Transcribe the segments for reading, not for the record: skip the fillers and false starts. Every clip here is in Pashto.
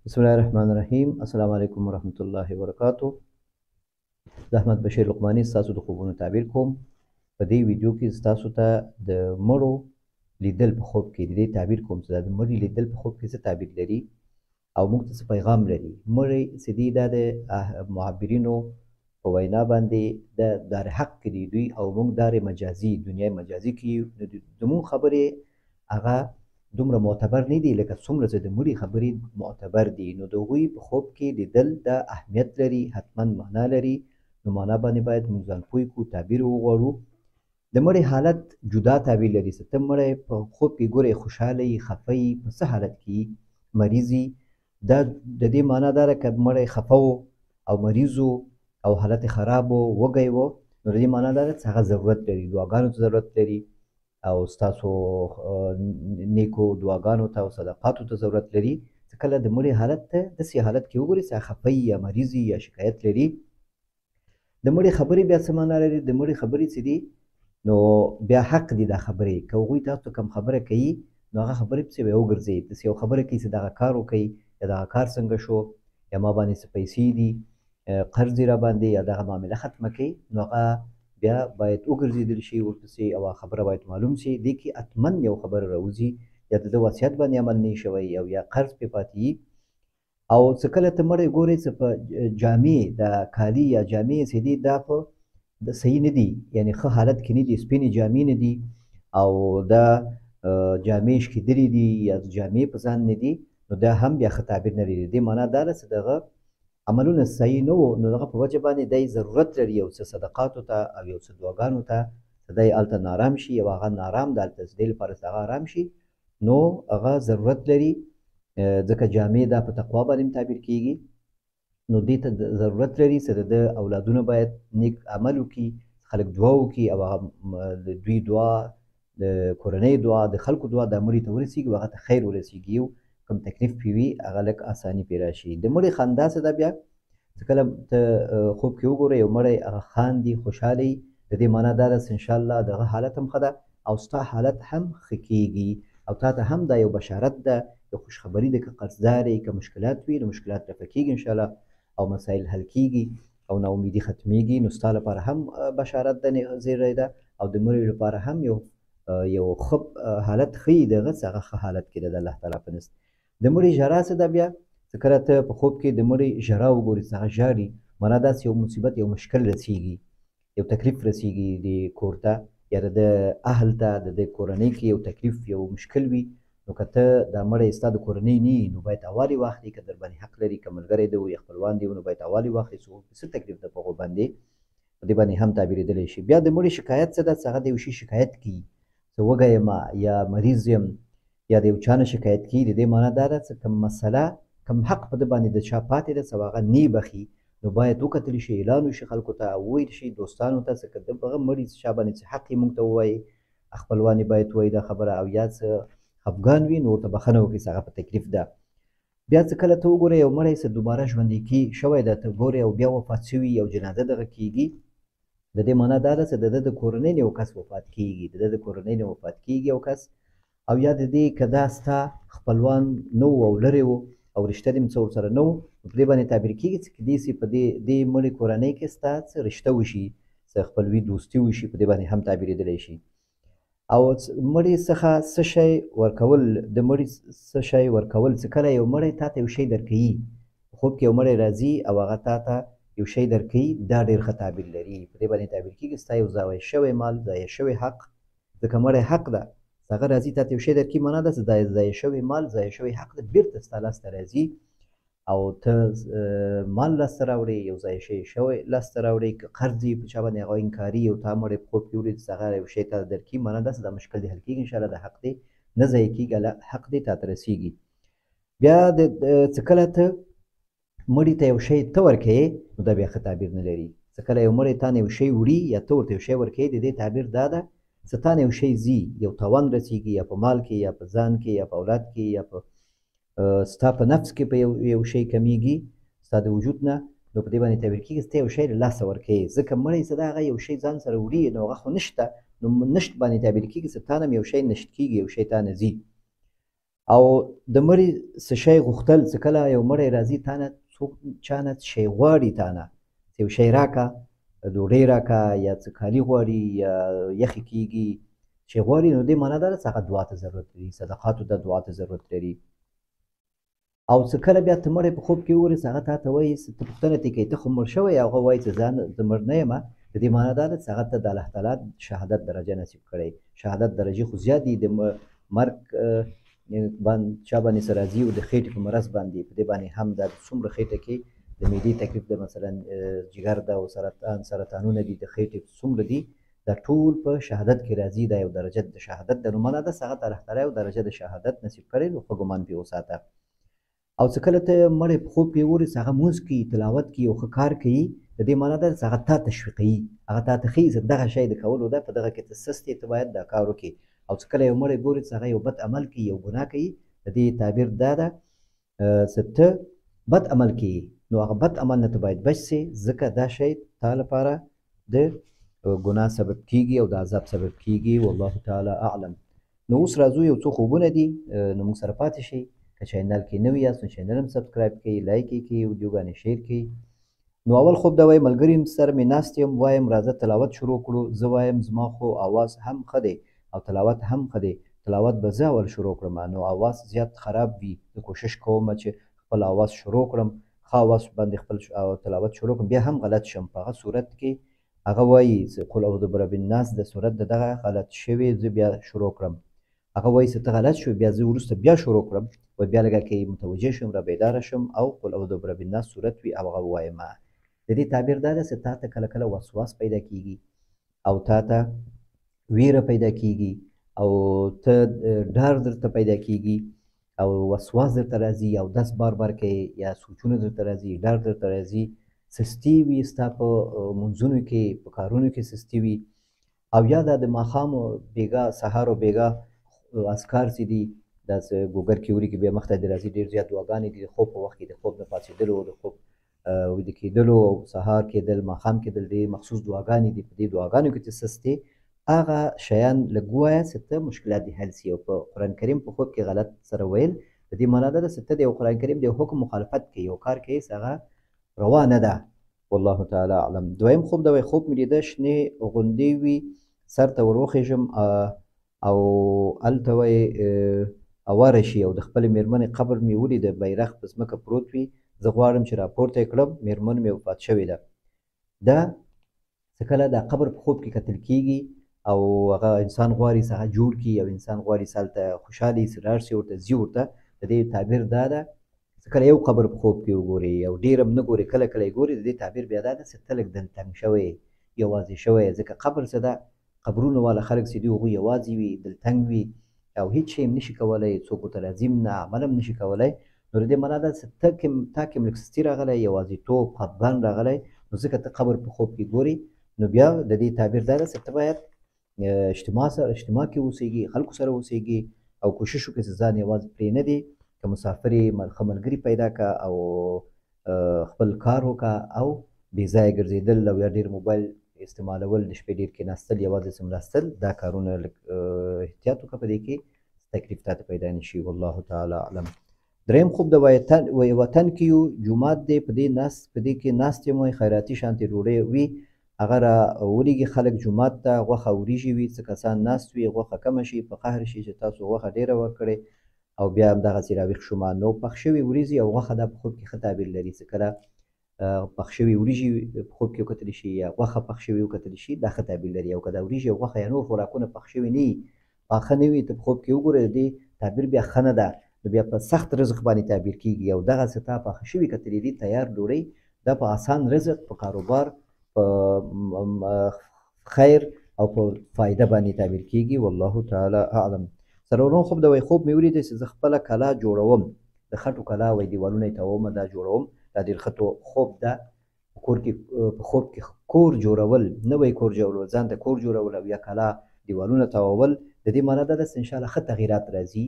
بسم الله الرحمن الرحیم. السلام علیکم ورحمت الله وبرکاتو. زه احمد بشیر لقماني ستاسو د خوبونو تعبیر کوم. په دې ویډیو کې ستاسو ته د مړو لیدل په خوب کې د دې تعبیر کوم چې دا د مړي لیدل په خوب کې څه تعبیر لري او موږ ته څه پیغام لري. مړی چې دی دا د معبرینو په وینا باندې د دار حق کې دي دوی، او موږ دار مجازي، دنیا مجازي کې یو. نو زموږ خبرې هغه دومره معتبر نه دي لکه څومره چې د مړي خبرې معتبر دي. نو د هغوی په خوب کې لیدل دا اهمیت لري، حتما معنا لري. نو معنا باندې باید موږ ځان پوه کړو، تعبیر وغواړو. د مړي حالت جدا تعبیر لري. چې ته مړی په خوب کې ګورې، خوشحاله یي، خفه یي، په څه حالت کې یي، مریض یي، دا د دې معنا دا ده که مړی خفه و او مریض و او حالت خراب و، وږی و، نو د دې معنا دا ده چې هغه ضرورت لري، دعاګانو ته ضرورت لري او ستاسو نیکو دعاګانو ته او صدقاتو ته ضرورت لري. چې کله د مړي حالت ته داسې حالت کې وګوري چې هغه خفه یا مریض یا شکایت لري. د مړي خبرې بیا څه معنا لري؟ د مړي خبرې چې دي نو بیا حق دي دا خبرې، که هغوی تاسو ته کوم خبره کوي نو هغه خبرې پسې بیا وګرځئ. داسې یو خبره کوي چې دغه کار وکړئ، یا دغه کار څنګه شو، یا ما باندې څه پیسې دي، قرض دي راباندې، یا دغه معامله ختمه کړئ، نو هغه بیا باید وګرځېدل شي ورپسې او هغه خبره باید معلوم شي. دې کې حتما یو خبره راوځي، یا د ده وصیت باندې عمل نه شوی او یا قرض پرې پاتې وي. او څه کله ته مړی ګورې چې په جامې د کالي یا جامې چې دي دا په صحیح نه دي، یعنې ښه حالت کې نه دي، سپینې جامې نه دي او دا جامې شکېدلې دي یا جامې په ځان نه دي، نو دا هم بیا ښه تعبیر نه لري. دې معنا دا ده چې دغه عملونه صحیح نه وو، نو دغه په وجه باندې دی ضرورت لري یو څه صدقاتو ته او یو څه دعاګانو ته چې دی هلته نارام شي، او هغه نارام د هلته دې لپاره چې هغه ارام شي نو هغه ضرورت لري، ځکه جامې دا په تقوا باندې هم تعبیر کیږي. نو دې ته ضرورت لري چې د ده اولادونه باید نیک عمل وکړي، خلک دعا وکړي او هغه د دوی دعا، د کورنۍ دعا، د خلکو دعا د مړي ته ورسیږي او هغه ته خیر ورسیږي، یو کوم تکلیف پې وي هغه لږ اساني پې راشي. د مړي خندا څه ده بیا؟ چې کله ته خوب کې وګورې یو مړی هغه خاندي، خوشحاله وي، د دې معنا دا ده چې انشاءالله دغه حالت هم ښه ده او ستا حالت هم ښه کیږي او تا ته هم دا یو بشارت ده، یو خوشخبري ده. که قرضدار یې، که مشکلات وي، نو مشکلات رفع کیږي انشاءالله او مسایل حل کیږي او ناامیدي ختمیږي. نو ستا لپاره هم بشارت ده، زیری ده، او د مړي لپاره هم یو ښه حالت ښیي دغه چې هغه ښه حالت کې ده د الله تعالی په نزد. د مړي ژړا څه ده بیا؟ چې کله ته په خوب کې د مړي ژړا وګورې چې هغه ژاړي، معنا داسې یو مصیبت، یو مشکل رسیږي، یو تکلیف رسیږي د کور ته یا د ده اهل ته، د ده کورنۍ کې یو تکلیف، یو مشکل وي. نو که ته دا مړی ستا د کورنۍ نه وي نو باید احوال یې واخلې، که در باندې حق لري، که ملګری دی یا خپلوان دی، نو باید احوال یې واخلې څه تکلیف ده په هغو باندې، په دې باندې هم تعبیرېدلی شي. بیا د مړي شکایت څه ده؟ چې هغه د یو شي شکایت کوي، چې وږی یم یا مریض یم یا د یو چا نه شکایت کوي. د دې معنا دا ده چې کوم مسله، کوم حق په ده باندې د چا پاتې ده چې هغه نه بخي، نو باید وکتل شي، اعلان وشي خلکو ته، وویل شي دوستانو ته چې که د هغه مړي څه چا باندې څه حق یې موږ ته ووایي، خپلوان یې باید ووایي دا خبره، او یا څه خفګان وي نو ورته بخښنه وکړي چې هغه په تکلیف ده. بیا څه کله ته وګورې یو مړی څه دوباره ژوندی کی شوی ده، ته ګورې او بیا وفات شوي او جنازه دغه کیږي، د دې معنا دا ده چې د ده د کورنۍ نه یو کس وفات کیږي، د ده د کورنۍ نه وفات کیږي یو کس، او یا د دې که دا ستا خپلوان نه وو او لرې وو او رشته دې هم څه ورسره نه وو، نو په دې باندې تعبیر کیږي چې کیدای شي په دې مړې کورنۍ کې ستا څه رشته وشي، څه خپلوي دوستي وشي، په دې باندې هم تعبیرېدلی شي. او مړي څخه څه شی ورکول، د مړي څه شی ورکول، چې کله یو مړی تا ته یو شی درکوي، خوب کې یو مړی راځي او هغه تا ته یو شی درکوي، دا ډېر ښه تعبیر لري. په دې باندې تعبیر کیږي ستا یو ضایع شوی مال، ضایع شوی حق، ځکه مړی حق ده، هغه راځي تا ته یو شی درکوي، معنا دا چې ضایع شوی مال، ضایع شوی حق ده بېرته ستا لاسته راځي او ته مال لاسته راوړې، یو ضایع شوی لاسته راوړې. که قرض یې په چا باندې هغه انکاري او تا مړی په خوب کې ولید چې هغه یو شی تا ته درکوي، معنا دا چې دا مشکل دې حل کېږي انشاءالله، د حق دې نه ضایع کېږي، حق دې تا ته رسېږي. بیا د څه کله ته مړي ته یو شی ته ورکوې نو دا بیا ښه تعبیر نه لري. څه کله یو مړی تا نه یو شی وړي یا ته ورته یو شی ورکوې، د دې تعبیر دا ده چې تا نه یو شی ځي، یو تاوان رسېږي، یا په مال کې، یا په ځان کې، یا په اولاد کې، یا په ستا په نفس کې په یو شی کمیږي ستا د وجود نه، نو په دې باندې تعبیر کېږي چې ته یو شی له لاسه ورکوې. ځکه مړی څه ده هغه یو شی ځان سره وړي، نو هغه خو نشته، نو نشت باندې تعبیر کېږي چې تا نه هم یو شی نشت کېږي، یو شی تا نه ځي. او د مړي څه شی غوښتل، چې کله یو مړی راځي تا نه څوک چا نه څه شی غواړي، تا نه یو شی راکه، ډوډۍ راکه، یا څه کالي غواړي، یا یخې کېږي شی غواړي، نو دې معنا دا ده چې هغه دعا ته ضرورت لري، صدقاتو ته دعا ته ضرورت لري. او څه کله بیا ته مړی په خوب کې وګورې چې هغه تا ته وایي، ته پوښتنه ترې کوې ته خو مړ شوی، هغه وایي چې زه مړ نه یم. د دې معنا دا ده چې هغه ته د الله تعالی شهادت درجه نصیب کړی. شهادت درجې خو زیات دي، د مرګ باندې چا باندې څه راځي او د خېټې په مرض باندې، په دې باندې هم دا څومره خېټه کې د معدې تکلیف ده، مثلا جګر ده او سرطانونه دي، د خېټې څومره دي، دا ټول په شهادت کې راځي. دا یو درجه د شهادت ده. نو معنا ده چې هغه ته الله تعالی یو درجه د شهادت نصیب کړی، نو ښه ګمان پرې وساته. او څه کله ته مړی په خوب کې وګورې چې هغه مونځ کوي، تلاوت کوي او ښه کار کوي، د دې معنا ده چې هغه تا تشویقوي، هغه تا ته ښیي چې دغه شی د کولو ده، په دغه کې ته سست یې، ته باید دا کار وکړې. او څه کله یو مړی ګورې چې هغه یو بد عمل کوي، یو ګناه کوي، د دې تعبیر دا ده چې ته بد عمل کوي، نو هغه بد عمل نه ته باید بچ سې، ځکه دا شی تا لپاره د ګناه سبب کیږي او د عذاب سبب کیږي. والله تعالی اعلم. نو اوس راځو یو څو خوبونه دي، نو موږ سره پاتې شئ. که channel کې نوي یاست نو channel هم subscribe کړئ، like یې کړئ، ویډیوګانې share کړئ. نو اول خوب دا وایي، ملګري سره مې ناست یم، وایم راځه تلاوت شروع کړو. زه وایم زما خو اواز هم ښه دی او تلاوت هم ښه دی، تلاوت به زه اول شروع کړم، نو اواز زیات خراب وي، زه کوشش کوم چې خپل اواز شروع کړم، ښه اواز باندې خپل تلاوت شروع کړم، بیا هم غلط شم. په هغه صورت کې هغه وایي چې قل اعوذ برب الناس د صورت د دغه غلط شوی، زه بیا شروع کړم. هغه وایي چې ته غلط شوې، بیا زه وروسته بیا شروع کړم، و بیا لږه کې متوجه شم، را بیداره شم او قل اعوذ برب الناس صورت وي او هغه ووایم. د دې تعبیر دا ده چې تا ته کله کله وسواس پیدا کیږي او تا ته ویره پیدا کیږي او ته ډار درته پیدا کیږي او وسواس درته راځي او داس بار بار کوي یا سوچونه درته راځي، ډار درته راځي، سستي وي ستا په منځونو کې، په کارونو کې سستي وي. او یا دا د ماښام بیګا، سهار او بیګا اذکار چې دي، دا ګوګل کې ولیکي بیا مخته دې راځي، ډېر زیات دعاګانې دي د خوب په وخت کې، د خوب نه پاڅېدلو، د خوب ویده کېدلو او سهار کېدل، ماښام کېدل، دې مخصوص دعاګانې دي. په دې دعاګانو کې چې سستې هغه شیان لږ ووایه چې ته مشکلات دې حل سي. او په قرآن کریم په خوب کې غلط سره ویل، د دې معنا دا ده چې ته د یو قرآن کریم د یو حکم مخالفت کوي، یو کار کوي چې هغه روا نه ده. والله تعالی اعلم. دویم خوب دا وایي، خوب مې لیده شنې غوندې وي، سر ته ور وخېژم او هلته وایي اواره شي او د خپلې مېرمنې قبر مې ولیده، بیرغ په ځمکه پروت وي، زه غواړم چې راپورته یې کړم، مېرمن مې وفات شوې ده. دا څه کله دا قبر په خوب کې کتل کېږي او هغه انسان غواړي چې هغه جوړ کړي او انسان غواړي چې هلته خوشحاله شي، لاړ شي ورته، ځي ورته. د دې تعبیر دا ده چې کله یو قبر په خوب کې وګوري او ډېر هم نه ګوري، کله کله یې ګوري، د دې تعبیر بیا دا ده چې ته لږ دلتنګ شوی، یوازې شوی، ځکه قبر څه ده، قبرونو والا خلک چې دي هغوی یوازې وي، دلتنګ وي او هیڅ شی هم نشي کولی، څوک ورته راځي هم نه، عمل هم نشي کولی. نو د دې معنا ده چې تا کې هم لږ سستي راغلی، یوازېتوب، خفګان راغلی، نو ځکه ته قبر په خوب کې ګوري. نو بیا د دې تعبیر دا ده چې ته باید اجتماع سره، اجتماع کې اوسېږي، خلکو سره اوسېږي او کوشش وکړې چې ځان یوازې پرې نه دی، که مسافر یې ښه ملګري پیدا کړه او خپل کار وکړه او بې ځایه ګرځېدل او یا ډېر موبایل استعمالول، د شپې ډېر کېناستل، یوازې څملاستل، دا کارونه لږ احتیاط وکړه، په دې کې تکلیف تاته پیدا نه شي. والله تعالی اعلم. دریم خوب د وطن کې یو جومات دی، په دې کې ناست یم، وایي خیراتي شانتې ډوډۍ وي، هغه را ولیږي خلک جومات ته، غوښه وریژې وي، څه کسان ناست وي، غوښه کمه شي، په قهر شي چې تاسو غوښه ډېره ورکړې او بیا همدغسې راویښ شوم. نو پخ شوي وریځې او غوښه دا په خوب کې ښه تعبیر لري، چې کله پخ شوي وریژې په خوب کې وکتل شي یا غوښه پخ شوي وکتل شي، دا ښه تعبیر لري. او که دا وریژې او غوښه یا نور خوراکونه پخ شوي نه وي، پاخه نه وي، ته په خوب کې وګورې، د دې تعبیر بیا ښه نه ده، نو بیا په سخت رزق باندې تعبیر کیږي. او دغه څه تا پاخه شوي کتلي دي، تیار ډوډۍ، دا په اسان رزق، په کاروبار، په خیر او په فایده باندې تعبیر کیږي. والله تعالی اعلم. څلورم خوب د وایي، خوب مې ولیدی چې زه خپله کلا جوړوم، د خټو کلا وایي دیوالونه یې تاووم، دا جوړوم، دا ډېر ښه خوب ده. په کور کې، په خوب کې کور جوړول، نوی کور جوړول، ځان ته کور جوړول او یا کلا دیوالونه تاوول، د دې معنا دا ده چې انشاءالله ښه تغیرات راځي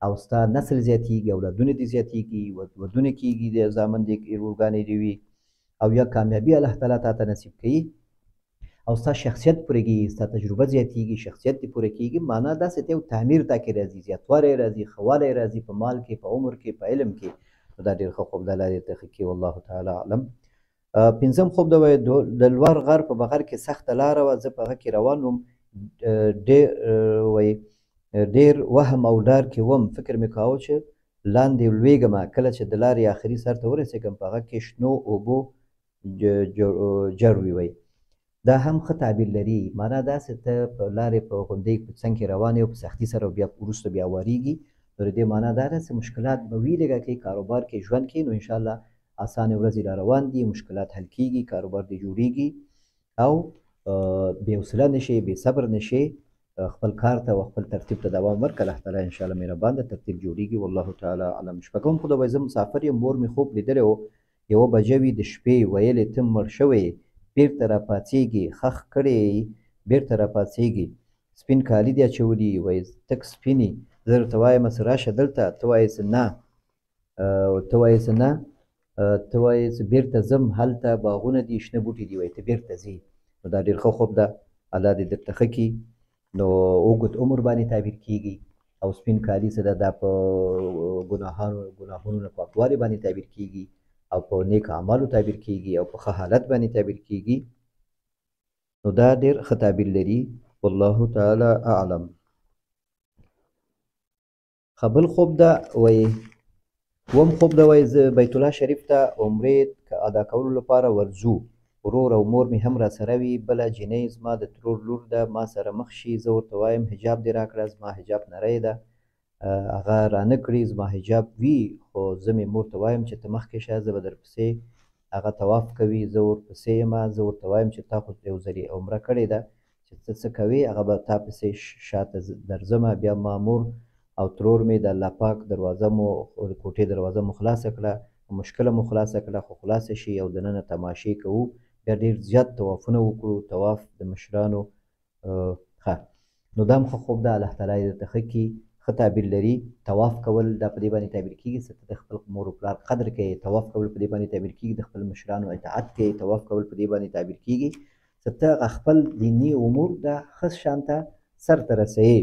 او ستا نسل زیاتیږي، اولادونه دې زیاتیږي، ودونه کیږي، د زامن دې ورورګانې دې وي، او یا کامیابي الله تعالی تا ته نصیب کوي. او ستا شخصیت پوره کېږي، ستا تجربه زیاتېږي، شخصیت دې پوره کېږي. معنا داسې ته یو تعمیر تا کې راځي، زیاتوالی راځي، ښه والی راځي په مال کې، په عمر کې، په علم کې. نو دا ډېر ښه خوب ده، الله دې ته ښه کړي، والله تعالی اعلم. پنځم خوب ده وایي د لوړ غر په بغل کې سخته لاره وه، زه په هغه کې روان وم، ډېر وایي ډېر وهم او ډار کې وم، فکر مې کاوه چې لاندې لوېږم، کله چې د لارې آخري سر ته ورسېږم په هغه کې شنو اوبو جر وي. وایي دا هم ښه تعبیر لري، معنا داسې ته په لارې په غونډۍ په څنګ کې روان یې او په سختي سره بیا وروسته بیا واریږي. نو د دې معنا دا ده چې مشکلات به وي لږه کې کاروبار کې ژوند کې، نو انشاءالله اسانې ورځې را روان دي، مشکلات حل کیږي، کاروبار دې جوړیږي او بې حوصله نه شي، بې صبر نه شي، خپل کار ته او خپل ترتیب ته دوام ورکړه، الله تعالی انشاءالله مهربان ده، ترتیب جوړیږي، والله تعالی اعلم. شپږم خو دا وایي زه مسافر یم، مور مې خوب لیدلی و، یوه بجه وي د شپې، ویلې ته مړ شوی یې، بیرته راپاڅېږي، ښخ کړی یې، بیرته راپاڅېږي، سپین کالي دې اچولي، وایي تک سپینې، زه درته وایم چې راشه دلته، ته وایې چې نه، ته وایې چې نه، ته وایې چې بیرته ځم، هلته باغونه دي، شنه بوټي دي، وایي ته بیرته ځې. نو دا ډېر ښه خوب ده، الله دې درته ښه کړي. نو اوږد عمر باندې تعبیر کیږي او سپین کالي څه ده دا په ګناهونو نه پاکوالي باندې تعبیر کیږي او په نیک اعمالو تعبیر کیږي او په ښه حالت باندې تعبیر کیږي. نو دا ډېر ښه تعبیر لري، والله تعالی اعلم. بل خوب ده وایي اووم خوب ده وایي زه بیت الله شریف ته عمرې ادا کولو لپاره ورځو، ورور او مور مې هم راسره وي، بله جینۍ زما د ترور لور ده، ما سره مخ شي، زه ورته وایم حجاب دې راکړه، زما حجاب نری ده، هغه رانه کړي، زما حجاب وي، خو زه مې مور ته وایم چې ته مخکې شه، زه به درپسې، هغه طواف کوي، زه ورپسې یم، زه ورته وایم چې تا خو یو ځلې عمره کړې ده، چې ته څه کوې هغه به تا پسې شاته درځمه. بیا ما مور او ترور مې د الله پاک دروازه مو، د کوټې دروازه مو خلاصه کړه، مشکله مو خلاصه کړه، خو خلاصه شي او دننه تماشې کوو. بیا ډېر زیات طوافونه وکړو، طواف د مشرانو. ښه نو دا هم ښه خوب ده، الله تعالی یې درته ښه کړي، ښه تعبیر لري. طواف کول دا په دې باندې تعبیر کېږي چې ته د خپل مور و پلار قدر کوې، طواف کول په دې باندې تعبیر کېږي د خپل مشرانو اطاعت کوې، طواف کول په دې باندې تعبیر کېږي چې ته هغه خپل دیني امور دا ښه شان ته سرته رسوې،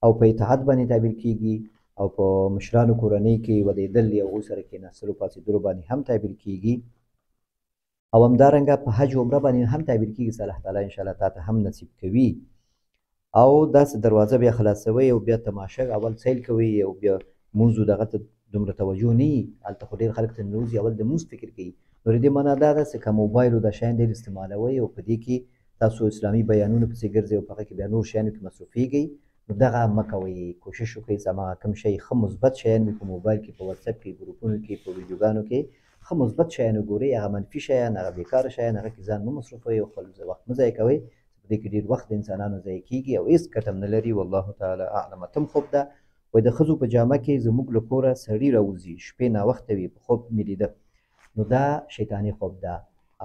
او په اطاعت باندې تعبیر کېږي او په مشرانو کورنۍ کې ودېدل یا هغو سره کېناستلو پاڅېدلو باندې هم تعبیر کېږي، او همدارنګه په حج عمره باندې هم تعبیر کېږي چې الله تعالی انشاءالله تا ته هم نصیب کوي. او داسې دروازه بیا خلاصوي او بیا تماشه اول سیل کوي او بیا مونځ دغه ته دومره توجه نه وي، هلته خو ډېر خلک ته ننوځي، اول د مونځ فکر کوي. نو د دې معنا دا ده چې که موبایل او دا شیان ډېر استعمالوئ او په دې کې تاسو اسلامي بیانونو پسې ګرځئ او په هغه کې بیا نور شیانو کې مصروفېږئ، نو دغه مه کوئ. کوشش وکړئ چې هماغه کوم شی ښه مثبت شیان وي په موبایل کې، په واتساپ کې، ګروپونو کې، په ویډیوګانو کې ښه مثبت شیان وګورئ، هغه منفي شیان، هغه بېکاره شیان، هغه کې ځان مه مصروفوئ او خپل وخت مه ضایع کوئ. په دې کې ډېر وخت د انسانانو ضایع کېږي او هېڅ ګټه هم نه لري، والله تعالی اعلم. اتم خوب ده وایي د ښځو په جامه کې زموږ له کوره سړي راوځي، شپې ناوخته وي، په خوب مې لیده. نو دا شیطاني خوب ده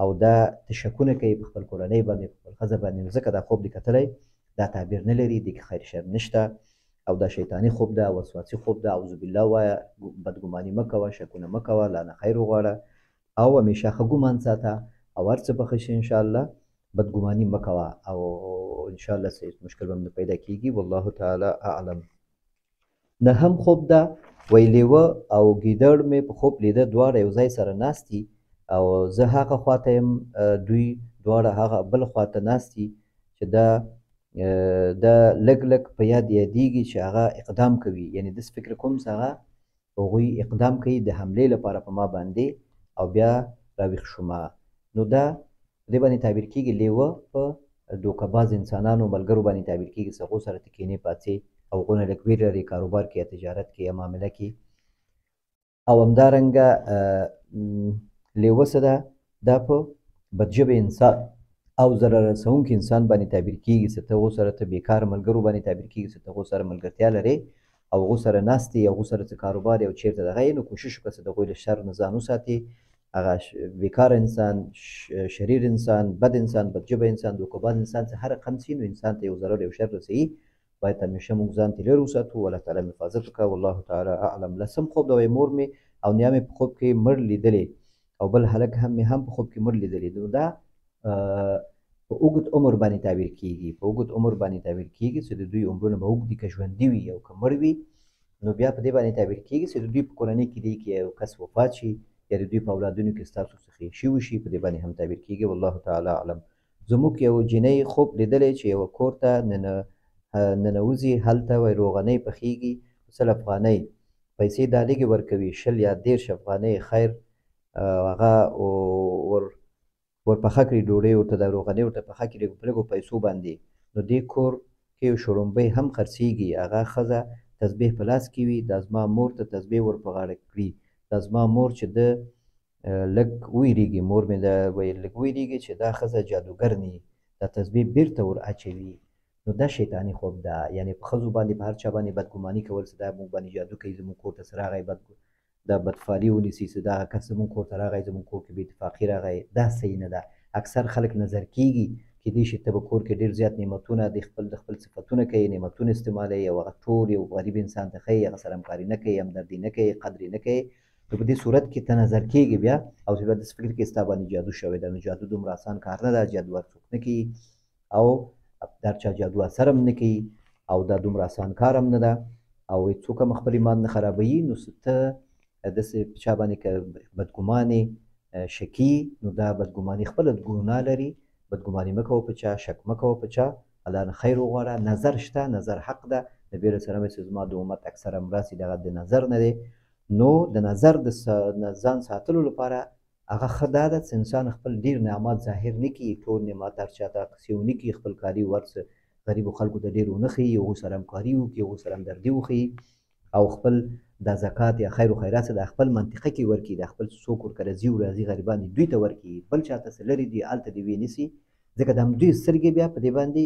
او دا تشکونه کوي په خپل کورنۍ باندې، په خپل ښځه باندې، نو ځکه دا خوب دې کتلی دا تعبیر نه لري، دې کې خیر شر نشته او دا شیطاني خوب ده، وسواسي خوب ده. اعوذ بالله وایه، بدګماني مه کوه، شکونه مه کوه، الله نه خیر وغواړه او همیشه ښه ګمان ساته او هر څه به ښه شي انشاءالله. بدګماني مه کوه او انشاءالله څه هېڅ مشکل به هم نه پیدا کېږي، والله تعالی اعلم. نهم خوب ده وایي لیوه او ګیدړ مې په خوب لیده، دواړه یو ځای سره ناست دي او زه هغه خواته یم، دوی دواړه هغه بل خواته ناست دي، چې دا لږ لږ په یاد یادېږي چې هغه اقدام کوي، یعنې داسې فکر کوم چې هغه هغوی اقدام کوي د حملې لپاره په ما باندې او بیا راویښ شوم. نو دا په دې باندې تعبیر کېږي لیوه په دوکه باز انسانانو ملګرو باندې تعبیر کېږي چې هغو سره ته کینې پاڅې او هغو نه لږ وېره لرې کاروبار کې یا تجارت کې یا معامله کې. او همدارنګه لیوه څه ده، دا په بدژبه انسان او ضرر رسونکي انسان باندې تعبیر کېږي چې ته هغو سره ته بېکاره ملګرو باندې تعبیر کېږي چې ته هغو سره ملګرتیا لرې او هغو سره ناست یې، هغو سره څه کاروبار یې او چېرته دغه یې، نو کوشش وکړه چې د هغوی له شر نه ځان وساتې. هغه بېکاره انسان، شریر انسان، بد انسان، بدژبه انسان، دوکهباز انسان چې هر رقم سي، نو انسان ته یو ضرر یو شر رسوي. باید همیشه موږ ځان ترې لرې وساتو، الله تعالی مو حفاظت وکړه، والله تعالی اعلم. لسم خوب د وایي مور مې او نیا مې په خوب کې مړ لیدلې او بل هلک هم مې هم په خوب کې مړ لیدلې. نو دا په اوږد عمر باندې تعبیر کیږي، په اوږد عمر باندې تعبیر کیږي چې د دوی عمرونه به اوږد دي که ژوندي وي او که مړ وي، نو بیا په دې باندې تعبیر کیږي چې د دوی په کورنۍ کې دی کې یو کس وفات شي یا د دوی په اولادونو کې ستاسو څخه شي وشي، په دې باندې هم تعبیر کیږي. والله تعالی اعلم. زموږ یو جینۍ خوب لیدلی چې یوه کور ته ننوځي، هلته وایي روغنۍ پخېږي، 100 افغانۍ پیسې دا لږې ورکوي، 20 یا 30 افغانۍ خیر هغه ورپخه کړي، ډوډۍ ورته د روغنۍ ورته پخه کړي په لږو پیسو باندې. نو دې کور کې یو شړومبۍ هم خرڅېږي، هغه ښځه تسبیح په لاس کې وي، دا زما مور ته تسبیح ور په غاړه کړي، دا زما مور چې ده لږ ووېرېږي، مور مې ده ویل لږ ووېرېږي چې دا ښځه جادوګر نی، دا تسبیح بیرته ور اچوي. نو دا شیطاني خوب ده، یعنې په ښځو باندې په هر چا باندې بدګماني کول چې دا موږ باندې جادو کوي، زموږ کور ته څه راغی، دا بدفالي ونیسي چې دا کس زموږ کور ته راغی، زموږ کور کې بې اتفاقي راغی، دا صحیح نه ده. اکثر خلک نظر کیږي، کیدای شي ته به کور کې ډېر زیات نعمتونه د خپل صفتونه کوي، نعمتونه استعمالوي او هغه ټول یو غریب انسان ته ښیي، هغه سره همکاري نه کوي، همدردي نه کوي، قدر یې نه کوي. نو په دې صورت کې ته نظر کیږي بیا، او بیا داسې فکر کوې ستا باندې جادو شوی ده. نو جادو دومره اسان کار نه ده، جادو هر څوک نه کوي او د هر چا جادو اثر هم نه کوي او دا دومره اسان کار هم نه ده او هېڅوک هم خپل ایمان نه خرابوي. نو ته داسې په چا باندې که بدګمانې شکي، نو دا بدګماني خپله ګناه لري. بدګماني مه کوه په چا، شک مه کوه په چا، الله نه خیر وغواړه. نظر شته، نظر حق ده. نبي علیه السلام چې زما د امت اکثره امراض دغه د نظر نه دی. نو د نظر د ځان ساتلو لپاره هغه ښه دا ده چې انسان خپل ډېر نعمت ظاهر نه کړي، ټول نعمت هر چا ته قصې ونه کړي، خپل کالي ورڅ غریبو خلکو ته ډېر ونه ښیي، هغو سره همکاري وکړي، هغو سره همدردي وښیي او خپل دا زکات یا خیر و خیرات څه د خپل منطقه کې ورکړي، د خپل څوک ورکره ځي او راځي غریبان دي دوی ته ورکړي، بل چا ته څه لرې دي هلته دې ویې نیسي، ځکه د همدوی سترګې بیا په دې باندې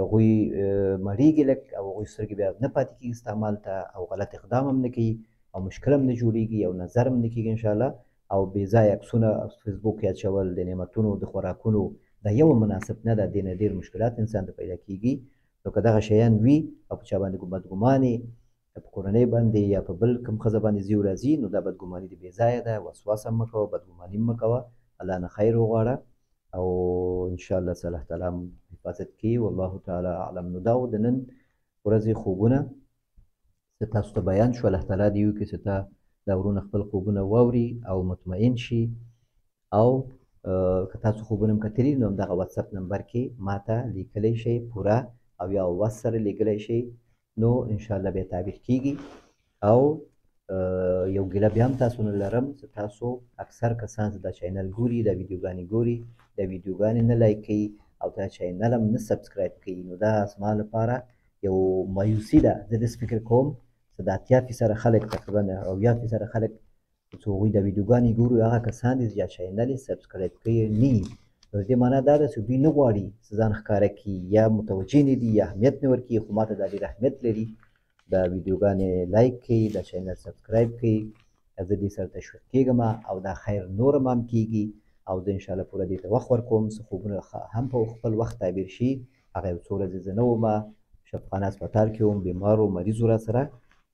هغوی مړېږي لږ او هغوی سترګې بیا نه پاتې کېږي ستا مال ته او غلط اقدام هم نه کوي او مشکل هم نه جوړېږي او نظر هم نه کېږي انشاءالله. او بې ځایه عکسونه فیسبوک کې اچول د نعمتونو د خوراکونو دا یو مناسب نه ده، دې نه ډېر مشکلات انسان ته پیدا کېږي. نو که دغه شیان وي او په چا باندې بدګمانې په کورنۍ باندې یا په بل کوم ښځه باندې ځي او راځي، نو دا بدګماني دې بې ځایه ده. وسواس هم مه کوه، بدګماني هم مه کوه، الله نه خیر وغواړه او انشاءالله چې الله تعالی حفاظت کوي. والله تعالی اعلم. نو دا و د نن ورځې خوبونه چې تاسو ته بیان شو. الله تعالی دې وکړي چې تا دا ورونه خپل خوبونه واوري او مطمئن شي. او که تاسو خوبونه هم کتلي نو همدغه واتساپ نمبر کې ما ته لیکلی شئ پوره او یا واس سره لیږلی شئ، نو انشاءالله بیا تعبیر کیږي. او یو ګیله بیا هم تاسو نه لرم چې تاسو اکثر کسان چې دا چینل ګوري، دا ویډیوګانې ګوري، دا ویډیوګانې نه لایک کوي او دا چینل هم نه سبسکرایب کوي، نو دا زما لپاره یو مایوسي ده. زه داسې فکر کوم چې د 80% خلک تقریبا 70% خلک چې هغوی دا ویډیوګانې ګوري هغه کسان دي چې دا چینل یې سبسکرایب کوي نه. نو د دې معنا دا ده چې دوی نه غواړي چې ځان ښکاره کړي یا متوجه نه دي یا اهمیت نه ورکوي، خو ما ته دا ډېر اهمیت لري. دا ویډیوګانې لایک کړئ، دا چینل سبسکرایب کړئ، زه دې سره تشویق کېږم او دا خیر نور هم عام کېږي او زه انشاءالله پوره دې ته وخت ورکوم چې خوبونه هم په خپل وخت تعبیر شي. هغه یو څو ورځې زه نه وم، شفاخانه هسپتال کې وم، بیمار و، مریض و راسره.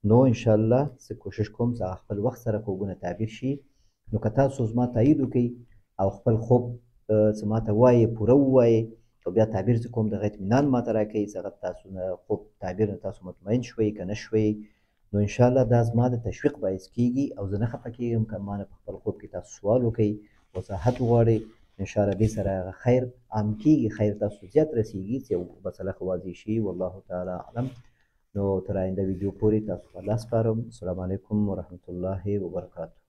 نو انشاءالله زه کوشش کوم چې هغه خپل وخت سره خوبونه تعبیر شي. نو که تاسو زما تایید وکړئ او خپل خوب چې ما ته وایې پوره ووایې او بیا تعبیر زه کوم، دغه اطمینان ما ته راکوي چې هغه تاسو نه خوب تعبیر نه تاسو مطمئن شوئ که نه شوئ، نو انشاءالله دا زما د تشویق باعث کیږي او زه نه خفه کېږم که ما نه په خپل خوب کې تاسو سوال وکړئ، وضاحت وغواړئ. انشاءالله دې سره هغه خیر عام کیږي، خیر تاسو زیات رسیږي چې یو مسله ښه واضح شي. والله تعالی اعلم. نو تر آینده ویډیو پورې تاسو په الله سپارم. السلام علیکم ورحمت الله وبرکاته.